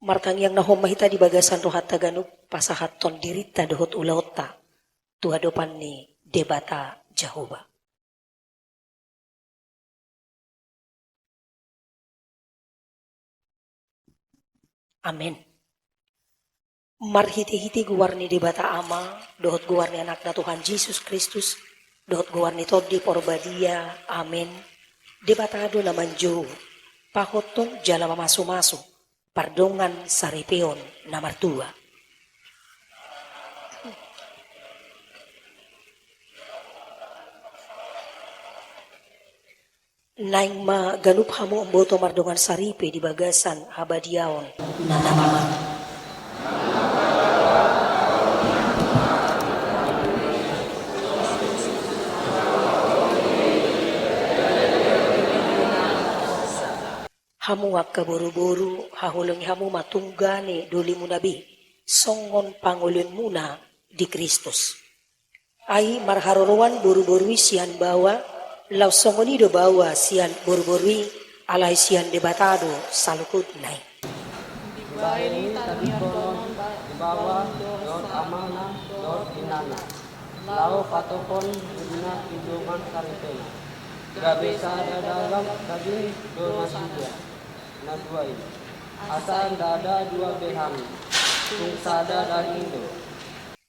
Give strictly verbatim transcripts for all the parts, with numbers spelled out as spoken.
Martangiang na homa hita di bagasan rohanta ganup pasahathon dirinta dohot ulaonta tu adopan ni Debata Jahowa. Amen. Marhitehite goar ni Debata Ama, dohot goar ni Anakna Tuhan Jesus Kristus, dohot goar ni Tondi Porbadia. Amen. Debata do na manjou, pahothon jala mamasumasu pardongan saripeon na martua. Naeng ma ganup hamu mamboto mardongan saripe di bagasan habadiaon na, na mamang. Hamu angka boruboru, haholongi hamu ma tunggane dolimuna be songon pangoloionmuna di Kristus. Ai marharoroan boruboru i sian baoa, laos songon i do baoa sian boruboru i, alai sian Debata do saluhutna i. Dibaen i tangihon di baoa dohot amana dohot inana, laho patophon diriNa tu dongan saripena. Gabe sada daging do nasida na dua i, asa ndada dua be hami, tung sada daging do.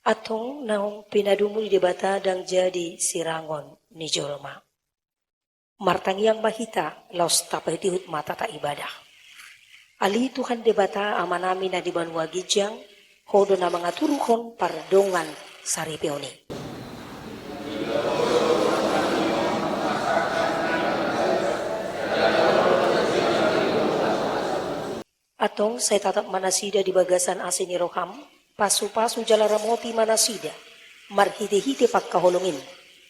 Antong naung pinadumu ni Debata ndang jadi sirangon ni jolma. Martangiang ma hita laos tapaihutihut ma tata ibadah. Ale Tuhan Debata Amanami na di banua ginjang, Ho do na mangaturhon pardongan saripeon i. Antong sai tatap ma nasida di bagasan asi ni roham, pasupasu jala ramoti ma nasida marhitehite pangkaholongan i.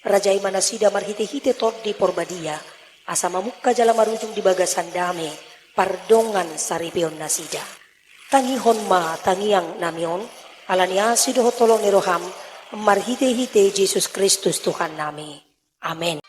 Rajai ma nasida marhitehite Tondi Porbadia, asa mamungka jala marujung di bagasan dame pardongan saripeon nasida. Tangihon ma tangiangnami on, ala ni asi dohot holong ni roham, marhitehite Jesus Kristus Tuhannami. Amen.